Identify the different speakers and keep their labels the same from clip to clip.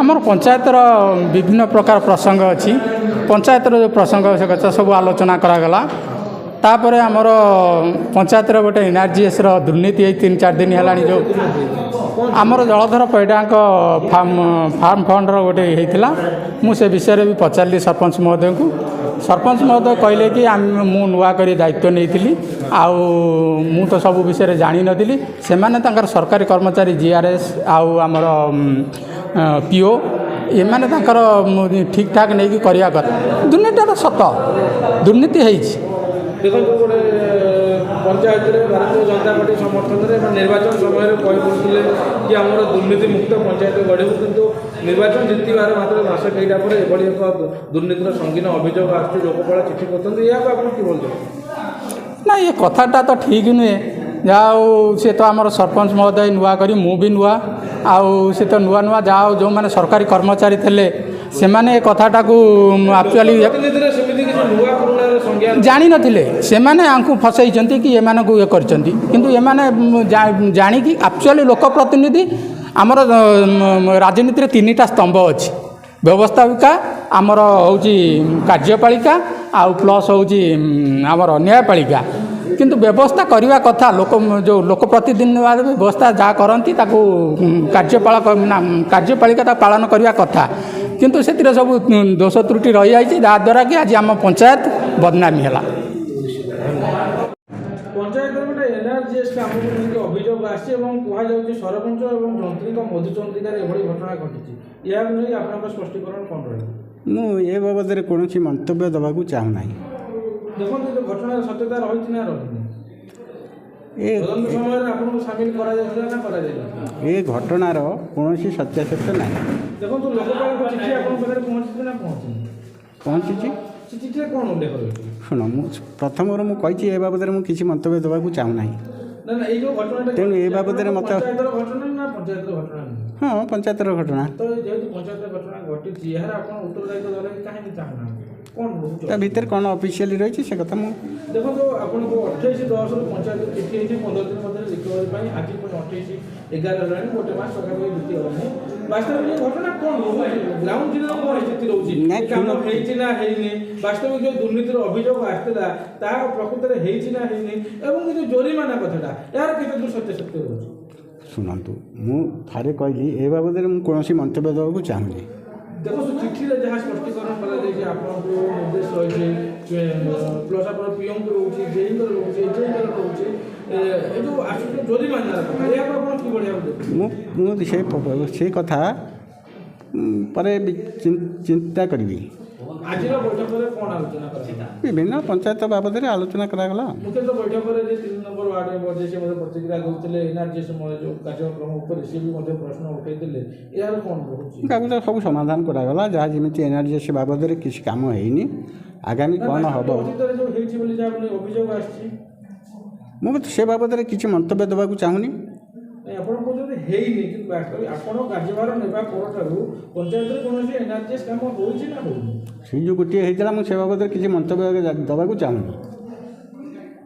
Speaker 1: ଆମର ପଞ୍ଚାୟତର ବିଭିନ୍ନ ପ୍ରକାର ପ୍ରସଙ୍ଗ ଅଛି। ପଞ୍ଚାୟତର ଯେଉଁ ପ୍ରସଙ୍ଗ, ସେ କଥା ସବୁ ଆଲୋଚନା କରାଗଲା। ତାପରେ ଆମର ପଞ୍ଚାୟତର ଗୋଟେ ଏନ୍ଆର୍ଜିଏସ୍ର ଦୁର୍ନୀତି ଏଇ 3-4 ଦିନ ହେଲାଣି, ଯେଉଁ ଆମର ଜଳଧର ପରିଡ଼ାଙ୍କ ଫାର୍ମ ଫଣ୍ଡର ଗୋଟେ ହେଇଥିଲା। ମୁଁ ସେ ବିଷୟରେ ବି ପଚାରିଲି ସରପଞ୍ଚ ମହୋଦୟଙ୍କୁ। ସରପଞ୍ଚ ମହୋଦୟ କହିଲେ କି ଆମେ ମୁଁ ନୂଆ କରି ଦାୟିତ୍ୱ ନେଇଥିଲି ଆଉ ମୁଁ ତ ସବୁ ବିଷୟରେ ଜାଣିନଥିଲି। ସେମାନେ ତାଙ୍କର ସରକାରୀ କର୍ମଚାରୀ, ଜିଆର୍ଏସ୍ ଆଉ ଆମର ପିଓ, ଏମାନେ ତାଙ୍କର ଠିକ୍ ଠାକ୍ ନେଇକି କରିବା କଥା। ଦୁର୍ନୀତିଟା ତ ସତ, ଦୁର୍ନୀତି ହେଇଛି।
Speaker 2: ଦେଖନ୍ତୁ, ଗୋଟେ ପଞ୍ଚାୟତରେ ଭାରତୀୟ ଜନତା ପାର୍ଟି ସମର୍ଥନରେ ଏବଂ ନିର୍ବାଚନ ସମୟରେ କହି କରୁଥିଲେ କି ଆମର ଦୁର୍ନୀତି ମୁକ୍ତ ପଞ୍ଚାୟତ ଗଢ଼ିବୁ, କିନ୍ତୁ ନିର୍ବାଚନ ଜିତିବାର ମାତ୍ର ମାସ କେଇଟା ପରେ ଏଭଳି ଏକ ଦୁର୍ନୀତିର ସଙ୍ଗୀନ ଅଭିଯୋଗ ଆସୁଛି, ଲୋକପାଳ ଚିଠି କରୁଛନ୍ତି। ଏହାକୁ ଆପଣ କିଭଳି ଦେଖୁଛନ୍ତି?
Speaker 1: ନା, ଏ କଥାଟା ତ ଠିକ୍ ନୁହେଁ। ଯାହା ହଉ, ସେ ତ ଆମର ସରପଞ୍ଚ ମହୋଦୟ ନୂଆ କରି, ମୁଁ ବି ନୂଆ, ଆଉ ସେ ତ ନୂଆ ନୂଆ। ଯାହା ହଉ, ଯେଉଁମାନେ ସରକାରୀ କର୍ମଚାରୀ ଥିଲେ, ସେମାନେ ଏ କଥାଟାକୁ ଆକ୍ଚୁଆଲି
Speaker 2: ପ୍ରତିନିଧିରେ ସେମିତି କିଛି ନୂଆ ପୁରୁଣାର ସଂଜ୍ଞା
Speaker 1: ଜାଣିନଥିଲେ। ସେମାନେ ୟାଙ୍କୁ ଫସେଇଛନ୍ତି କି ଏମାନଙ୍କୁ ଇଏ କରିଛନ୍ତି। କିନ୍ତୁ ଏମାନେ ଜାଣିକି ଆକ୍ଚୁଆଲି ଲୋକ ପ୍ରତିନିଧି। ଆମର ରାଜନୀତିରେ ତିନିଟା ସ୍ତମ୍ଭ ଅଛି। ବ୍ୟବସ୍ଥାପିକା, ଆମର ହେଉଛି କାର୍ଯ୍ୟପାଳିକା, ଆଉ ପ୍ଲସ୍ ହେଉଛି ଆମର ନ୍ୟାୟପାଳିକା। କିନ୍ତୁ ବ୍ୟବସ୍ଥା କରିବା କଥା ଲୋକ, ଯେଉଁ ଲୋକ ପ୍ରତିନିଧି ଭାବେ ବ୍ୟବସ୍ଥା ଯାହା କରନ୍ତି, ତାକୁ କାର୍ଯ୍ୟପାଳକ ନା କାର୍ଯ୍ୟପାଳିକା ତାକୁ ପାଳନ କରିବା କଥା। କିନ୍ତୁ ସେଥିରେ ସବୁ ଦୋଷ ତ୍ରୁଟି ରହିଯାଇଛି, ଯାହାଦ୍ୱାରା କି ଆଜି ଆମ ପଞ୍ଚାୟତ ବଦନାମୀ ହେଲା।
Speaker 2: ପଞ୍ଚାୟତର ଗୋଟେ ଏନ୍ଆର୍ଜିଏସ୍ କାମକୁ ନେଇକି ଅଭିଯୋଗ ଆସିଛି ଏବଂ କୁହାଯାଉଛି ସରପଞ୍ଚ ଏବଂ ଯନ୍ତ୍ରୀଙ୍କ ମଧୁଚନ୍ଦ୍ରିକାରେ ଏଭଳି ଘଟଣା ଘଟିଛି। ଏହାକୁ ନେଇ ଆପଣଙ୍କ ସ୍ପଷ୍ଟୀକରଣ କ'ଣ ରହିବ?
Speaker 3: ମୁଁ ଏ ବାବଦରେ କୌଣସି ମନ୍ତବ୍ୟ ଦେବାକୁ ଚାହୁଁନାହିଁ।
Speaker 2: ଦେଖନ୍ତୁ, ଏ ଘଟଣାର ସତ୍ୟତା ରହିଛି ନା ରହିନି?
Speaker 3: ଏ
Speaker 2: ତଦନ୍ତ ସମୟରେ ଆପଣଙ୍କୁ ସାମିଲ କରାଯାଇଥିଲା ନା କରାଯାଇନଥିଲା?
Speaker 3: ଏ ଘଟଣାର କୌଣସି ସତ୍ୟାସତ୍ୟ ନାହିଁ।
Speaker 2: ଦେଖନ୍ତୁ, ଲୋକପାଳଙ୍କ ଚିଠି ଆପଣଙ୍କ ପାଖରେ ପହଞ୍ଚିଛି ନା ପହଞ୍ଚିନି?
Speaker 3: ପହଞ୍ଚିଛି।
Speaker 2: ସେ ଚିଠିରେ କ'ଣ ଉଲ୍ଲେଖ ରହିଛି?
Speaker 3: ଶୁଣ, ମୁଁ ପ୍ରଥମରୁ ମୁଁ କହିଛି, ଏ ବାବଦରେ ମୁଁ କିଛି ମନ୍ତବ୍ୟ ଦେବାକୁ ଚାହୁଁନାହିଁ।
Speaker 2: ନା ନା, ଏଇ ଯେଉଁ ଘଟଣାଟା
Speaker 3: ତେଣୁ ଏ
Speaker 2: ଘଟିଛି,
Speaker 3: ବାବଦରେ
Speaker 2: ଆପଣଙ୍କ
Speaker 3: ମତେ-
Speaker 2: ପଞ୍ଚାୟତର ଘଟଣା ନା ପଞ୍ଚାୟତର ଘଟଣା ନୁହେଁ?
Speaker 3: ହଁ, ପଞ୍ଚାୟତର ଘଟଣା।
Speaker 2: ତ ଯେହେତୁ ପଞ୍ଚାୟତର ଘଟଣା ଘଟିଛି, ଏହାର ଆପଣ ଉତ୍ତରଦାୟିତ୍ୱ ଦେବାକୁ କାହିଁକି ଚାହୁଁନାହାନ୍ତି? କ'ଣ ରହୁଛି?
Speaker 3: ତା ଭିତରେ କ'ଣ ଅଫିସିଆଲି ରହିଛି, ସେ କଥା ମୁଁ
Speaker 2: ଦେଖନ୍ତୁ, ଆପଣଙ୍କୁ 28/10ରୁ ପଞ୍ଚାୟତ ଚିଠି ହେଇଛି 15 ଦିନ ମଧ୍ୟରେ ରିକଭରି ପାଇଁ। ଆଜି ପୁଣି 28/11 ହେଲାଣି, ଗୋଟେ ମାସ ପାଖାପାଖି ବିତିଗଲାଣି। ବାସ୍ତବିକ ଏ ଘଟଣା କ'ଣ ରହୁଛି? ଗ୍ରାଉଣ୍ଡ ଜିରୋ କ'ଣ ସ୍ଥିତି ରହୁଛି?
Speaker 3: ନାଇଁ,
Speaker 2: ଏ କାମ
Speaker 3: ଶୁଣ-
Speaker 2: ହେଇଛି ନା ହେଇନି? ବାସ୍ତବିକ ଯେଉଁ ଦୁର୍ନୀତିର ଅଭିଯୋଗ ଆସିଥିଲା, ତାହା ପ୍ରକୃତରେ ହେଇଛି ନା ହେଇନି? ଏବଂ ଏ ଯେଉଁ ଜୋରିମାନା କଥାଟା, ଏହାର କେତେ ଦୂର ସତ୍ୟାସତ୍ୟ ରହୁଛି?
Speaker 3: ଶୁଣନ୍ତୁ, ମୁଁ ଥରେ କହିଲି, ଏ ବାବଦରେ ମୁଁ କୌଣସି ମନ୍ତବ୍ୟ ଦେବାକୁ ଚାହୁଁନି।
Speaker 2: ଦେଖନ୍ତୁ, ଚିଠିରେ ଯାହା ସ୍ପଷ୍ଟୀକରଣ କରାଯାଇଛି, ଆପଣଙ୍କୁ ନିର୍ଦ୍ଦେଶ ରହିଛି, ପ୍ଲସ୍ ଆପଣ ପିଓଙ୍କୁ ରହୁଛି, ଜେଇଙ୍କର ରହୁଛି, ଏଜେଇଙ୍କର ରହୁଛି, ଏ ଯେଉଁ ଆସୁଛି ଜୋରିମାନାର କଥା, ଏହାକୁ ଆପଣ କିଭଳି ଭାବେ ଦେଖୁଛନ୍ତି?
Speaker 3: ମୁଁ ମୁଁ ସେ ସେ କଥା ପରେ ଚିନ୍ତା କରିବି।
Speaker 2: ଆଜିର ବୈଠକରେ କ'ଣ ଆଲୋଚନା କରାଗଲା?
Speaker 3: ବିଭିନ୍ନ ପଞ୍ଚାୟତ ବାବଦରେ ଆଲୋଚନା କରାଗଲା।
Speaker 2: ମୁଖ୍ୟତଃ ବୈଠକରେ ଯେ 3 ନମ୍ବର ୱାର୍ଡ ମେମ୍ବର, ସେ ମଧ୍ୟ ପ୍ରତିକ୍ରିୟା ଦେଉଥିଲେ। ଏନ୍ଆର୍ଜିଏସ୍ ଯେଉଁ କାର୍ଯ୍ୟକ୍ରମ ଉପରେ ସିଏ ବି ମଧ୍ୟ ପ୍ରଶ୍ନ ଉଠେଇଥିଲେ। ଏହାର କ'ଣ ରହୁଛି?
Speaker 3: ତାକୁ ତ ସବୁ ସମାଧାନ କରାଗଲା। ଯାହା ଯେମିତି ଏନ୍ଆର୍ଜିଏସ୍ ବାବଦରେ କିଛି କାମ ହେଇନି, ଆଗାମୀ କ'ଣ ହେବ?
Speaker 2: ଅତୀତରେ ଯେଉଁ ହେଇଛି ବୋଲି ଯାହା ନେଇ ଅଭିଯୋଗ ଆସିଛି।
Speaker 3: ମୁଁ ସେ ବାବଦରେ କିଛି ମନ୍ତବ୍ୟ ଦେବାକୁ ଚାହୁଁନି।
Speaker 2: ନାଇଁ, ଆପଣ କହୁଛନ୍ତି ହେଇନି, କିନ୍ତୁ ବାସ୍ତବିକ ଆପଣ କାର୍ଯ୍ୟଭାର ନେବା ପରଠାରୁ ପଞ୍ଚାୟତରେ କୌଣସି ଏନ୍ଆର୍ଜିଏସ୍ କାମ ହେଉଛି ନା ହେଉନି?
Speaker 3: ସେଇ ଯେଉଁ ଗୋଟିଏ ହେଇଥିଲା, ମୁଁ ସେ ବାବଦରେ କିଛି ମନ୍ତବ୍ୟ ଦେବାକୁ ଚାହୁଁନି।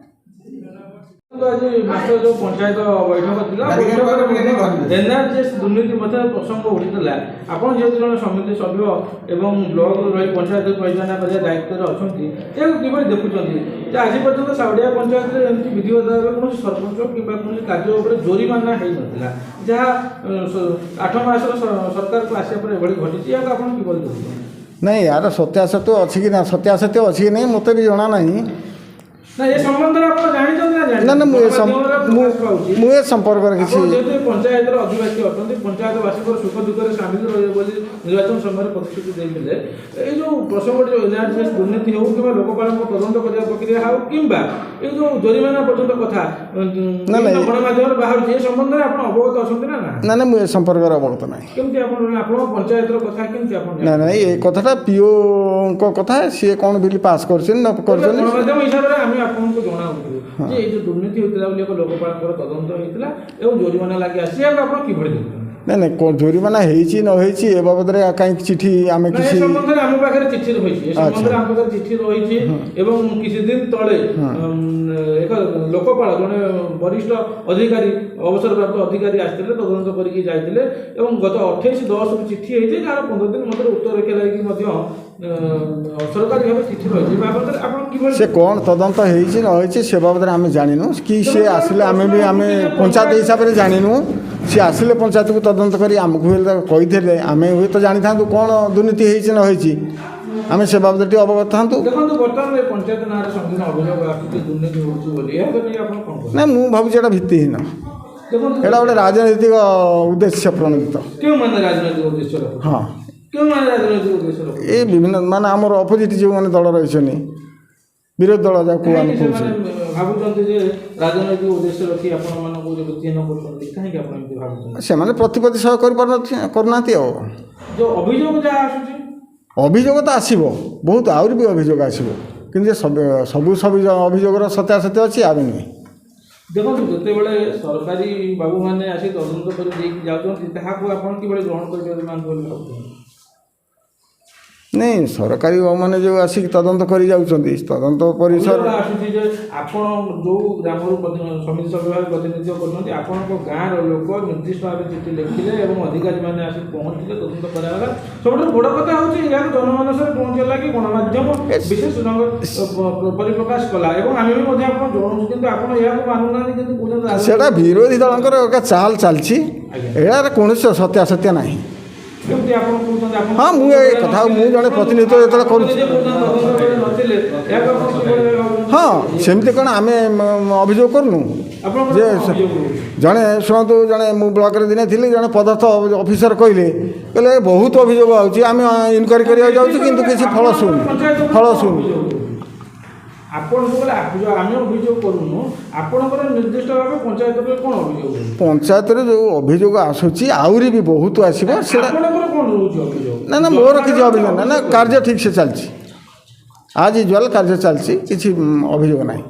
Speaker 2: ଆଜି ମାସ ଯେଉଁ ପଞ୍ଚାୟତ ବୈଠକ ଥିଲା, ବୈଠକରେ ଏନ୍ଆର୍ଜିଏସ୍ ଦୁର୍ନୀତି ମଧ୍ୟ ପ୍ରସଙ୍ଗ ଉଠିଥିଲା। ଆପଣ ଯେହେତୁ ଜଣେ ସମିତି ସଭ୍ୟ ଏବଂ ବ୍ଲକ ରହି ପଞ୍ଚାୟତ ପରିଚାଳନା କରିବା ଦାୟିତ୍ୱରେ ଅଛନ୍ତି, ଏହାକୁ କିଭଳି ଦେଖୁଛନ୍ତି ଯେ ଆଜି ପର୍ଯ୍ୟନ୍ତ ସାଉଡ଼ିଆ ପଞ୍ଚାୟତରେ ଏମିତି ବିଧିବଦ୍ଧ ଭାବେ କୌଣସି ସରପଞ୍ଚ କିମ୍ବା କୌଣସି କାର୍ଯ୍ୟ ଉପରେ ଜୋରିମାନା ହେଇନଥିଲା, ଯାହା 8 ମାସର ସରକାରକୁ ଆସିବା ପରେ ଏଭଳି ଘଟିଛି? ଏହାକୁ ଆପଣ କିଭଳି ଦେଖୁଛନ୍ତି?
Speaker 4: ନାଇଁ, ଏହାର ସତ୍ୟାସତ୍ୟ ଅଛି କି ନା, ସତ୍ୟାସତ୍ୟ ଅଛି କି ନାହିଁ, ମୋତେ ବି ଜଣା ନାହିଁ।
Speaker 2: ନା, ଏ ସମ୍ବନ୍ଧରେ ଆପଣ ଜାଣିଛନ୍ତି ନା?
Speaker 4: ନା ନା, ମୁଁ ଏ ମୁଁ ମୁଁ ଏ ସମ୍ପର୍କରେ କିଛି
Speaker 2: ଆପଣ ଯେହେତୁ ଏ ପଞ୍ଚାୟତର ଅଧିବାସୀ ଅଛନ୍ତି, ପଞ୍ଚାୟତବାସୀଙ୍କର ସୁଖ ଦୁଃଖରେ ସାମିଲ ରହିବେ ବୋଲି ନିର୍ବାଚନ ସମୟରେ ପ୍ରତିଶ୍ରୁତି ଦେଇଥିଲେ, ଏଇ ଯେଉଁ ପ୍ରସଙ୍ଗଟି, ଯେଉଁ ଏନ୍ଆର୍ଜିଏସ୍ ଦୁର୍ନୀତି ହେଉ କିମ୍ବା ଲୋକପାଳଙ୍କ ତଦନ୍ତ କରିବା ପ୍ରକ୍ରିୟା ହେଉ କିମ୍ବା ଏଇ ଯେଉଁ ଜରିମାନା ପର୍ଯ୍ୟନ୍ତ କଥା
Speaker 4: ନା,
Speaker 2: ବିଭିନ୍ନ ଗଣମାଧ୍ୟମରେ ବାହାରୁଛି, ଏ ସମ୍ବନ୍ଧରେ ଆପଣ ଅବଗତ ଅଛନ୍ତି ନା ନା?
Speaker 4: ନା ନା, ମୁଁ ଏ ସମ୍ପର୍କରେ ଅବଗତ ନାହିଁ।
Speaker 2: କେମିତି ଆପଣ, ଆପଣଙ୍କ ପଞ୍ଚାୟତର କଥା କେମିତି ଆପଣ
Speaker 4: ନା ନା, ଏ କଥାଟା ପିଓଙ୍କ କଥା। ସିଏ କ'ଣ ବିଲ୍ ପାସ୍ କରିଛନ୍ତି ନ କରିଛନ୍ତି।
Speaker 2: ଗଣମାଧ୍ୟମ ହିସାବରେ ଆମେ ଆପଣଙ୍କୁ ଜଣାଉଛୁ ଯେ ଏଇ ଯେଉଁ ଦୁର୍ନୀତି ହୋଇଥିଲା ବୋଲି ଏକ ଲୋକପାଳଙ୍କର ତଦନ୍ତ ହେଇଥିଲା ଏବଂ ଜୋରିମାନା ଲାଗି ଆସିଛି। ଏହାକୁ ଆପଣ କିଭଳି ଦେଖୁଛନ୍ତି?
Speaker 4: ନାଇଁ ନାଇଁ, ଜୋରିମାନା ହେଇଛି ନ ହେଇଛି ଏ ବାବଦରେ କାହିଁକି ଚିଠି ଆମେ
Speaker 2: ନା, ଏ
Speaker 4: କିଛି
Speaker 2: ସମ୍ବନ୍ଧରେ ଆମ ପାଖରେ ଚିଠି ରହିଛି। ଏ ସମ୍ବନ୍ଧରେ ଆମ ପାଖରେ ଚିଠି ରହିଛି ଏବଂ କିଛି ଦିନ ତଳେ ଏକ ଲୋକପାଳ ଜଣେ ବରିଷ୍ଠ ଅଧିକାରୀ, ଅବସରପ୍ରାପ୍ତ ଅଧିକାରୀ ଆସିଥିଲେ, ତଦନ୍ତ କରିକି ଯାଇଥିଲେ ଏବଂ ଗତ 28/10ରୁ ଚିଠି ହେଇଛି, ଯାହାର 15 ଦିନ ମଧ୍ୟରେ ଉତ୍ତର ରଖିବା ଲାଗି ମଧ୍ୟ ସରକାରୀ ଭାବେ ଚିଠି ରହିଛି। ଏ ବାବଦରେ ଆପଣ କିଭଳି
Speaker 4: ସେ କ'ଣ ତଦନ୍ତ ହେଇଛି ନ ହେଇଛି ସେ ବାବଦରେ ଆମେ ଜାଣିନୁ କି ସେ ଆସିଲେ ଆମେ ବି ଆମେ ପଞ୍ଚାୟତ ହିସାବରେ ଜାଣିନୁ। ସେ ଆସିଲେ ପଞ୍ଚାୟତକୁ ତଦନ୍ତ କରି ଆମକୁ ହେଲେ କହିଥିଲେ ଆମେ ହୁଏତ ଜାଣିଥାନ୍ତୁ କ'ଣ ଦୁର୍ନୀତି ହେଇଛି ନ ହେଇଛି, ଆମେ ସେ ବାବଦରେ ଟିକେ ଅବଗତ ଥାନ୍ତୁ।
Speaker 2: ଦେଖନ୍ତୁ, ବର୍ତ୍ତମାନ ଏ ପଞ୍ଚାୟତ ନାଁରେ ସଙ୍ଗୀନ ଅଭିଯୋଗ ଆସୁଛି ଦୁର୍ନୀତି ହେଉଛି ବୋଲି, ଏହାକୁ ନେଇ ଆପଣ କ'ଣ କହିବେ?
Speaker 4: ନାଇଁ, ମୁଁ ଭାବୁଛି ଏଇଟା ଭିତ୍ତିହୀନ।
Speaker 2: ଦେଖନ୍ତୁ,
Speaker 4: ଏଇଟା ଗୋଟେ ରାଜନୈତିକ ଉଦ୍ଦେଶ୍ୟ ପ୍ରଣୋଦିତ।
Speaker 2: କେଉଁମାନେ ରାଜନୈତିକ ଉଦ୍ଦେଶ୍ୟ ରଖୁଛନ୍ତି?
Speaker 4: ହଁ।
Speaker 2: କେଉଁମାନେ ରାଜନୈତିକ ଉଦ୍ଦେଶ୍ୟ ରଖୁଛନ୍ତି?
Speaker 4: ଏ ବିଭିନ୍ନ ମାନେ ଆମର ଅପୋଜିଟ୍ ଯେଉଁମାନେ ଦଳ ରହିଛନ୍ତି, ବିରୋଧୀ ଦଳ ଯାହାକୁ ଆମେ
Speaker 2: କାହିଁକି
Speaker 4: କହୁଛେ।
Speaker 2: ସେମାନେ ଭାବୁଛନ୍ତି ଯେ ରାଜନୈତିକ ଉଦ୍ଦେଶ୍ୟ ରଖି ଆପଣମାନଙ୍କୁ ଯେ ଭିତ୍ତିହୀନ କରୁଛନ୍ତି, କାହିଁକି ଆପଣ ଏମିତି ଭାବୁଛନ୍ତି?
Speaker 4: ସେମାନେ ପ୍ରତିପତି ସହ କରିପାରୁନଥି କରୁନାହାନ୍ତି। ଆଉ
Speaker 2: ଯୋଉ ଅଭିଯୋଗ ଯାହା ଆସୁଛି?
Speaker 4: ଅଭିଯୋଗ ତ ଆସିବ ବହୁତ, ଆହୁରି ବି ଅଭିଯୋଗ ଆସିବ, କିନ୍ତୁ ଏ ସବୁ ସବୁ ସବୁ ଅଭିଯୋଗର ସତ୍ୟାସତ୍ୟ ଅଛି ଆମେ ନୁହେଁ।
Speaker 2: ଦେଖନ୍ତୁ, ଯେତେବେଳେ ସରକାରୀ ବାବୁମାନେ ଆସି ତଦନ୍ତ କରି ଦେଇକି ଯାଉଛନ୍ତି, ତାହାକୁ ଆପଣ କିଭଳି ଗ୍ରହଣ କରିପାରୁନାହାନ୍ତି ବୋଲି ଭାବୁଛନ୍ତି?
Speaker 4: ନାଇଁ, ସରକାରୀ ମାନେ ଯେଉଁ ଆସିକି ତଦନ୍ତ କରି ଯାଉଛନ୍ତି, ତଦନ୍ତ ପରିସର
Speaker 2: ଅଭିଯୋଗ ଆସୁଛି ଯେ ଆପଣ ଯୋଉ ଗ୍ରାମରୁ ସମିତି ସଭ୍ୟ ଭାବେ ପ୍ରତିନିଧିତ୍ୱ କରୁଛନ୍ତି, ଆପଣଙ୍କ ଗାଁର ଲୋକ ନିର୍ଦ୍ଦିଷ୍ଟ ଭାବେ ଚିଠି ଲେଖିଲେ ଏବଂ ଅଧିକାରୀମାନେ ଆସି ପହଞ୍ଚିଲେ, ତଦନ୍ତ କରାଗଲା। ସବୁଠାରୁ ବଡ଼ କଥା ହେଉଛି ଏହାକୁ ଜନମାନସରେ ପହଞ୍ଚିଲା କି ଗଣମାଧ୍ୟମ ବିଶେଷ ଢଙ୍ଗ ପରିପ୍ରକାଶ କଲା ଏବଂ ଆମେ ବି ମଧ୍ୟ ଆପଣ ଜଣାଉଛୁ, କିନ୍ତୁ ଆପଣ ଏହାକୁ ମାନୁନାହାନ୍ତି, କିନ୍ତୁ କହୁଛନ୍ତି
Speaker 4: ସେଟା ବିରୋଧୀ ଦଳଙ୍କର ଏକ ଚାଲ ଚାଲିଛି।
Speaker 2: ଆଜ୍ଞା।
Speaker 4: ଏହାର କୌଣସି ସତ୍ୟାସତ୍ୟ ନାହିଁ।
Speaker 2: କେମିତି ଆପଣ କହୁଛନ୍ତି ଆପଣ
Speaker 4: ହଁ, ମୁଁ ଏ କଥା ମୁଁ ଜଣେ ପ୍ରତିନିଧିତ୍ୱ ଯେତେବେଳେ କରୁଛି।
Speaker 2: ନିଜେ କହୁଛନ୍ତି ତଦନ୍ତ ବେଳେ ନଥିଲେ, ଏହାକୁ ଆପଣ କିଭଳି ଭାବେ ଭାବୁଛନ୍ତି?
Speaker 4: ହଁ, ସେମିତି କ'ଣ ଆମେ ଅଭିଯୋଗ କରୁନୁ?
Speaker 2: ଆପଣଙ୍କର
Speaker 4: ଯେ
Speaker 2: କ'ଣ ଅଭିଯୋଗ ରହୁଛି?
Speaker 4: ଜଣେ ଶୁଣନ୍ତୁ, ଜଣେ ମୁଁ ବ୍ଲକରେ ଦିନେ ଥିଲି, ଜଣେ ପଦସ୍ଥ ଅଫିସର କହିଲେ ବହୁତ ଅଭିଯୋଗ ଆଉଛି, ଆମେ ଇନକ୍ୱାରି କରିବାକୁ ଯାଉଛୁ, କିନ୍ତୁ କିଛି ଫଳ ଶୂନ, ଫଳ ଶୂନ।
Speaker 2: ଆପଣ ଯୋଉ କହିଲେ ଯୋଉ ଆମେ ଅଭିଯୋଗ କରୁନୁ, ଆପଣଙ୍କର ନିର୍ଦ୍ଦିଷ୍ଟ ଭାବେ ପଞ୍ଚାୟତ ଉପରେ କ'ଣ ଅଭିଯୋଗ ରହୁଛି?
Speaker 4: ପଞ୍ଚାୟତରେ ଯେଉଁ ଅଭିଯୋଗ ଆସୁଛି, ଆହୁରି ବି ବହୁତ ଆସିବ ସେଟା।
Speaker 2: ଆପଣଙ୍କର କ'ଣ ରହୁଛି ଅଭିଯୋଗ?
Speaker 4: ନା ନା, ମୋର କିଛି ଅଭିଯୋଗ ନା। ନା, କାର୍ଯ୍ୟ ଠିକ୍ ସେ ଚାଲିଛି, ଆଜ୍ ୟୁଜୁଆଲ୍ କାର୍ଯ୍ୟ ଚାଲିଛି, କିଛି ଅଭିଯୋଗ ନାହିଁ।